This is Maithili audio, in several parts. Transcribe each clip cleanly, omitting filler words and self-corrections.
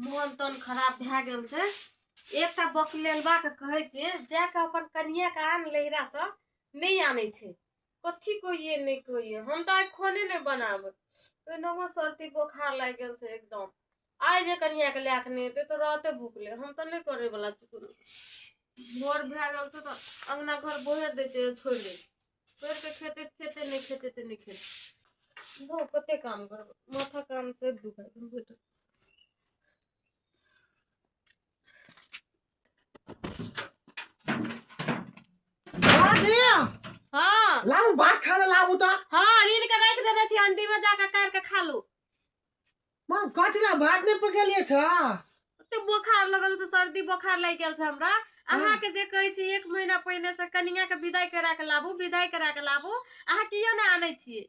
मोन तोन खराब भए गेल छै। एकटा बकलेलबा के कहै छियै जा कऽ अपन कनिया के आन लहिरा से, नहि आनै छै। कथी कहिए नहि कहिए, हम तऽ आइ खाने नहि बनाबै। ओहिनाहो सर्दी बोखार लागि गेल छै एकदम। आइ जे कनिया के लए कऽ नहि एतै तऽ रहतै भुखले। हम तऽ नहि करै वला छी कोनो। भोर भए गेल छै तऽ अङ्गना घर बोहरि दै छै, छोड़ि दै छै। छोड़ि कऽ खेतै तऽ खेतै, नहि खेतै तऽ नहि खेतै। धो कते काम करबै, माथा कान से दुखाइ बैठल। हाँ। लाबू भात खा ले, लाबू तऽ। हाँ, ऋण के राखि देने छी, हंडी में जाके काटि के खा लू। माँ, कथी ला भात नहि पकेलियै छ? ओते बोखार लगल छै, सर्दी बोखार लागि गेल छै हमरा। अहाँ के जे कहै छी एक महीना पहिने से कनिया के विदाई करा के लाबू, विदाई करा के लाबू, अहाँ किया नहि आनै छियै?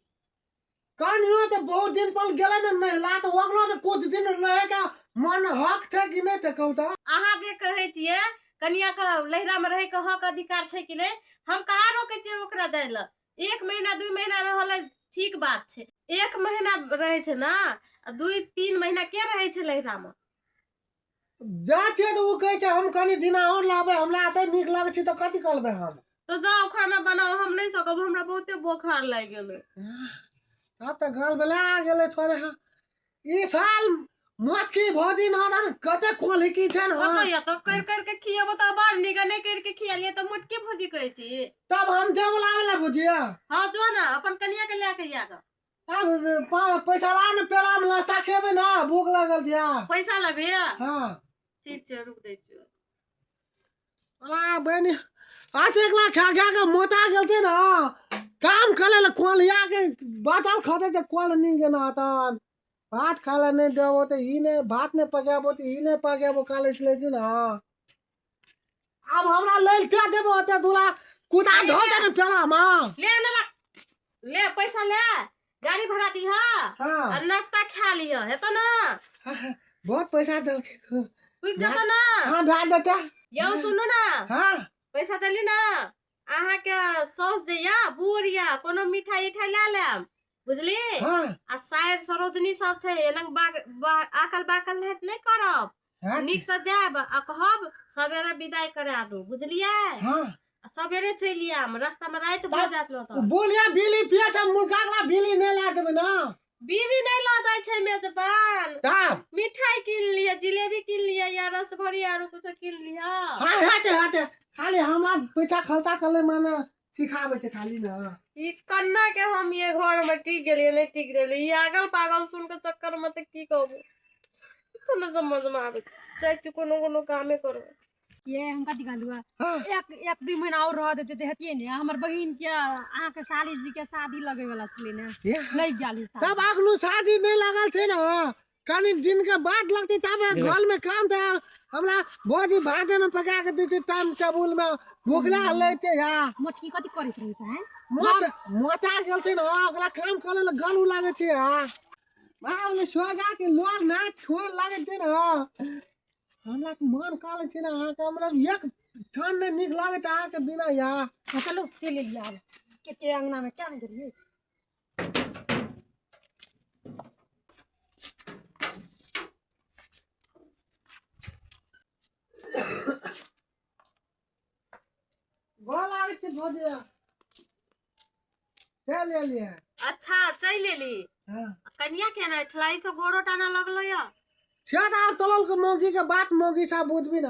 कनियो तऽ बहुत दिन पर गेलै ने नहिला, तऽ ओकरो तऽ कुछ दिन रहे के मन हक छै कि नहि छै, कहू तऽ? अहाँ जे कहै छियै कनिया के लहिरा में रहे के हक अधिकार छै कि नहि, हम कहाँ रोकै छियै ओकरा जाय लए? एक महीना 2 महीना रहल ठीक बात छै, एक महीना रहै छै ने, आ 2-3 महीना के रहै छै लहिरा में? जा छियै तऽ ओ कहै छै हम कनि दिना आओर लाबै, हमरा एते नीक लगै छै तऽ कथी करबै हम? तऽ जाउ खाना बनाउ, हम नहि सकब, हमरा बहुते बोखार लागि गेलै। आब तऽ गाल बला आ गेलै छोड़े। हाँ, ई साल मोटकी भौजी ना कते क्वालिटी छै ने। कतऽ या तऽ कर कर के खिएबो तऽ बड़ नीक, नहि कर के खियालिए तऽ मोटकी भौजी कहै छी। तब हम जेबो लाबै ला भुजिया। हाँ जो ना, अपन कनिया के लए के आ ग। तब पैसा ला ने, पेला में नाश्ता खेबै ना, भूख लगल छै। पैसा लेबे? हाँ। ठीक छै, रुक दै छियौ। अला बहिनी, अतेक ला खा खा के मोटा गेल छै ना, काम करे ले कोलिया के बातल खते छै, कोल नी गेना तन भात खा ले नहीं देबो तऽ ई नहि, भात नहि पकाबो तऽ ई नहि पकाबो काले लै छै ना। आब हमरा लेल के देबो ओते दूरा कुदा धो दे ने पेला में। ले ना, ले पैसा, ले गाड़ी भाड़ा दीह। हाँ। आ नाश्ता खा लिह, हेतो ना? हाँ, बहुत पैसा देलकै। पुगि जेतो ना? हाँ, भए देते। यौ सुनू ना। हाँ। पैसा देली ना अहाँके, सौस जे या बूढ़ या कोनो मिठाई इठाई लए लेब, बुझली? हाँ। आ साइर सरोजनी सब छै, एना बाग आकल बाकल नहि करब। हाँ। नीक से जायब आ कहब सवेरे विदाई करा दू, बुझलियै? हाँ। आ सवेरे चलि आयब, रास्ता में राति भऽ जायत ने तऽ। बोलिया बिली पिया छै मुर्गा वाला, बिली नहि लए देबै ना? बीड़ी नहि लऽ जाइ छै मेजबान। तब? मिठाई कीन लिअ, जिलेबी कीन लिअ या रसभरी आरो कुछो कीन लिअ। हाँ, हेते हेते, खाली हमरा पैसा खर्चा करले माने सिखाबै छै खाली ना। ई कन्ना के हम ये घर में टिक गेलियै, नहि टिक देलियै। ई आगल पागल सुन के चक्कर में तऽ की कहबू, कुछो नहि समझ में आबै छै। जाइ छी कोनो कोनो कामे करबै। ये हम कथी कहलहुँ? हाँ। एक एक 2 महीना और रह देते तऽ हेतियै ने। हमर बहिन के, अहाँके साली जी के शादी लगे वाला छलै ने, लागि गेल है शादी। तब अखनो शादी नहि लगल छै ने, कनि दिन के बाद लगतै। तब घर में काम तऽ हमरा भौजी भात ने पका के दै छै टाइम टेबुल में, भूखला लै छै या। मोटकी कथी करैत रहै छै, आँय? मोट मोटा गेल छै ने, ओकरा काम करे ले गलू लागै छै। आ बाबले सोगा के लोल ना ठोर लागै छै ने, हमरा के मन काले छै ने अहाँके, हमरा एक क्षण नहि नीक लागै छै अहाँके बिना या। हाँ, चलू चलि एलियै आब के के अंगना में क्या नहि गेलियै। गोर लागै छै भौजी, चलि एलियै। अच्छा चलि एली? हाँ। कनिया केना ठलाई छौ, गोरो टाना लगलो या? से तऽ आब तोलल के मौगी के बात मौगी साहब बुझबी ना,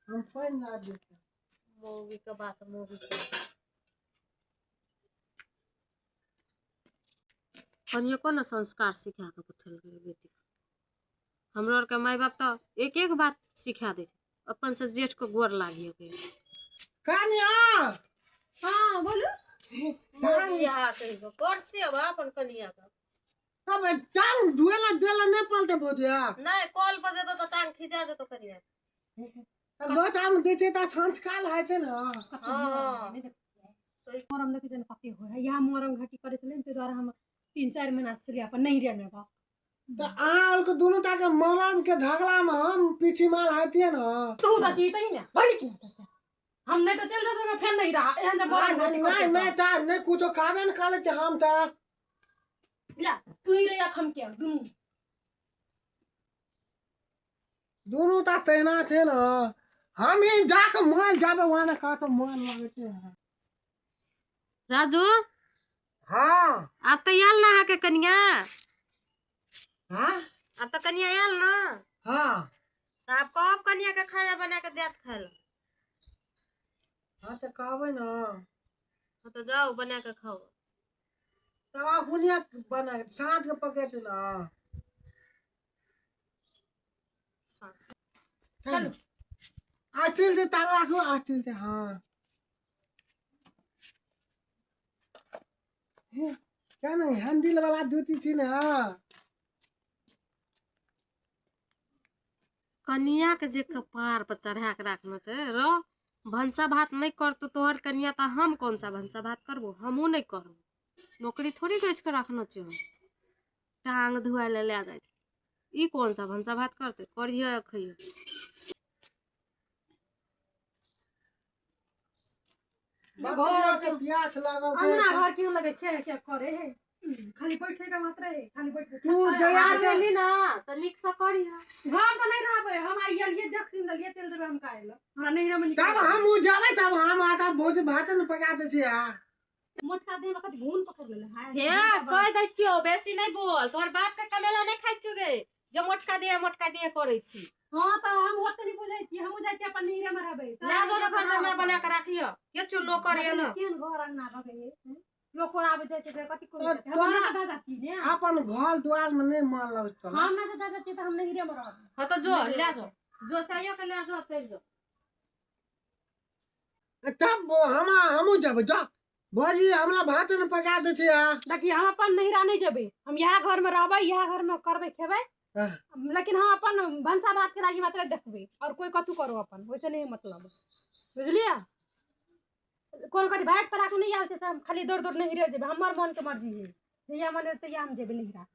हम पानि ना देते। मौगी के बात मौगी के। कनियो को ने संस्कार सिखा के पठेलकै बेटी। हमरो आरके माय बाप तऽ एक एक बात सिखा दै छै, अपन से जेठ के गोर लागियो के। कनिया। हाँ बोलू। मौगी कहियो परसे बा अपन कनिया के। तब टांग दुएला दुएला नहि पलते भौजिया? नहि, कल पर जेतो तऽ टांग खिंचा जेतो कनिया। लोटा मे दै छै तऽ छंचकाल होइ छै ने। हाँ। मरम देखै छै ने कते होइ है, इएह मरम घाटी करै छलै ने, ताहि दुआरे हम 3-4 महीना से छलियै अपन नैहरे मे गऽ। तऽ अहाँ आरके दुनू टा के मरम के झगड़ा मे हम पीछी मार हतियै ने। तू तऽ जीतही ने, बड़ी की हेतै? हम नहि तऽ चलि जेबै फेर नैहरा, एहन जे मरम घाटी नहि करतै। नहि तऽ नहि कुछो खाबे ने करै छै हम तऽ। ला तू ही रहिया, हम के दुनू। दुनू तऽ तहिना छै ने। हम ही जाके मोबाइल जाबे वहाँ ने कहा तो मोबाइल लगै छै। राजू। हाँ। आब तऽ आयल ना अहाँके कनिया? हाँ। आब तऽ कनिया आयल ना? हाँ। तऽ आब कहब कनिया के खाना बना के देत खाय लए। हाँ तऽ कहबै ने। हाँ तऽ जाउ बना के खाउ। तब आब हुनिया बना साँझ के पकेतै ना। चलू। आ चल जे तांग राखू आ चल जे। हाँ हे, क्या नहीं हैंडल वाला जूती छी ना। कनिया के जे कपार पर चढ़ा के राखना छै रो भनसा भात नहीं करतो तोहर कनिया तऽ हम कौन सा भनसा भात करबो? हमहूँ नहीं करबो। नौकरी थोड़ी गछ के रखना छै। टांग धुआइ लए लए जाइ छै। ई कौन सा भनसा भात करतै? करियो खइयो। बकरिया के प्यास लागल छै। अंगना घर केहन लगे खे खे करे है, खाली बैठे के मात्र है, खाली बैठे। तू जया छै। चली ना तऽ नीक से करियो। घर तऽ नहीं रहबै हम, आइ एलियै देख सुन लेलियै, चलि देबै हम काल्हि। हमरा नहीं रहबै नीक। तब हम उ जाबै तब हम आता भोज भात ने पका दै छी। आ मोटका देह में कथी घून पकड़ लेले हाय। हे कह दै छियौ बेसी नहीं बोल। तोहर बाप के कमेला नहीं खाइ छियौ गे जे मोटका दिए मोटका दिए करै छी। हाँ तऽ हम ओते नहीं बुझै छियै, हमहूँ जाइ छियै अपन नैहरे में रहबै। ले जो ने घर में बना के राखियो। के चु नौकर ये ना। केहन घर अंगना रहबै हे? लोक कोन आबै जाइ छै तऽ कथी करै छै? हम तोरा- ना दादा छी ने। अपन घर द्वार में नहीं मन लगै तोरा। हम ना दादा छी तऽ हम नैहरे में रहबै। हाँ तो जो ले जो जो साइयो के ले जो चलि जो। तब हम हमहूँ जेबै जा भौजी हमरा भात ने पका दै छी। आ देखिए हम अपन नैहरा नहीं जेबै, हम इएह घर में रहबै, इएह घर में करबै खेबै, लेकिन हम अपन भनसा भात के लागी मात्र देखबै और कोई कथू करो अपन वैसे नहीं मतलब, बुझलियै? कोन कथी भाग पर आके नहीं आयल छै, हम खाली दौड़ दौड़ नैहरे जेबै, हमर मन के मर्जी है, जहिया मन हेतै तहिया हम जेबै नैहरा।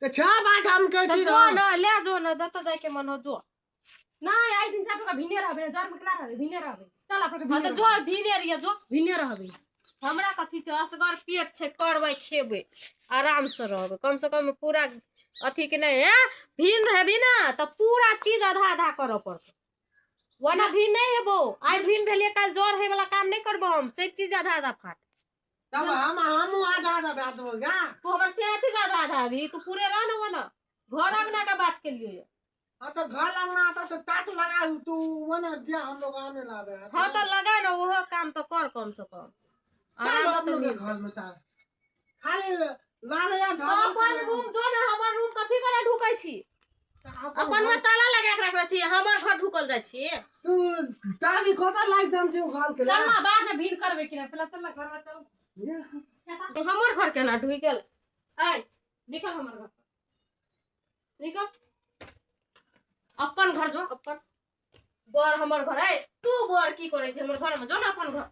तऽ छह बात हम कहै तऽ छी जो ने। ना ले जो ना जतऽ जाय के मन हो जो। नहीं आइ दिन से अपना भिने रहबै, जर में केना रहबै, भिने रहबै, चल अपना हाँ तऽ जो भीने रहिए जो। भिने रहबै। हमरा कथी छै असगर पेट छै, करबै खेबै आराम से रहबै, कम से कम पूरा अथी के नहीं है। भीन हेबी ना तऽ पूरा चीज आधा आधा करऽ पड़तौ, वरना भीन नहीं हेबो। आइ भीन भेलियै काल्हि जर होय वाला काम नहीं करबो हम, सब चीज आधा आधा फाट। तब हम हमहूँ आधा आधा दए देबो गा। तू हमर से चीज आधा आधा अभी तू पूरे रह ना वना घर अंगना के बात के लिए। हाँ तो घर अंगना आता तो तात लगा तू वना जे हम लोग आने लाबे। हाँ तो लगा ना ओहो काम तो कर कम से कम। आराम आराम हम से लोग के मिल। घर में तार खाली लाल या धान अपन रूम जो ना हमर रूम कथी करे ढुकै छी? अपन में ताला लगा के रखले छी, हमर घर ढुकल जाइ छी। तू चाबी कतऽ लागि देन छी घर के? चल ना बाद में भीन करबै कि ना, पहले चल ना घर में चल। हमर घर केना ढुकि गेल? आइ निकल हमर घर, निकल अपन घर जो अपन बर हमर घर है। तू बर की करै छै हमर घर में? जो ना अपन घर।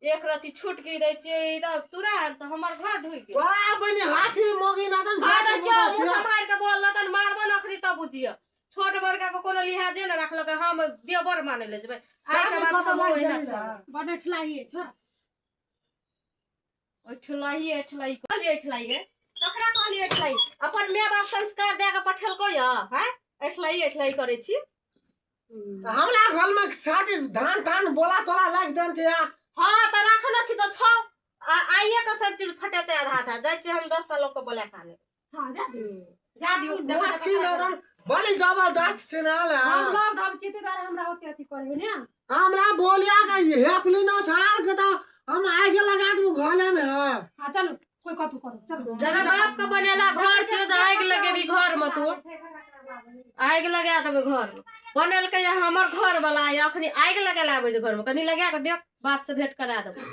एक रति छुटकी दै छियै एकदम तुरंत हमर घर ढुकि गेल। तोरा बनी हाथी मोगी ना तन। कह दै छियौ मुँह सम्हारि के बोल तन मारबो नखरी तब बुझिय। छोट बड़का के कोनो लिहाजे न राखलक, हम देवर मानै ले जेबै। आइ के बाद हम ओहिना चलब। बड ठलाइए छोड़। ओठलाही एठलाही कहलियै एठलाही गे ककरा कहलियै एठलाही? अपन my बाप संस्कार दए के पठेलको य हैं एठलाही एठलाही करै छी। हमरा घर में साथी धान तान बोला तोरा लागि देन छै। हाँ तऽ राखने छी तऽ छौ आइए के सब चीज फटेतै आधा आधा। जाइ छी हम 10 टा लोक के बोला खाने। हाँ जा दियो जा दियो। मोटकी ना तन बड़ी जबरदस्त से ना ले। हम लोग ढब छी ते हमरा होते अथी करे ने। हमरा बोलिया के हेकली ना छाड़ के तो हम आगे लगा देबो घरे में। हाँ चलो कोई कथू करो चलो। जगह बाप के बनेला घर छियौ तऽ आगि लगेबी घर में, तू आगि लगा देबै घर में। बनेलकै हमर घर वाला अखनी आगि लगे आबै छै घर में, कनी लगा के देख बाप से भेंट करा देबो।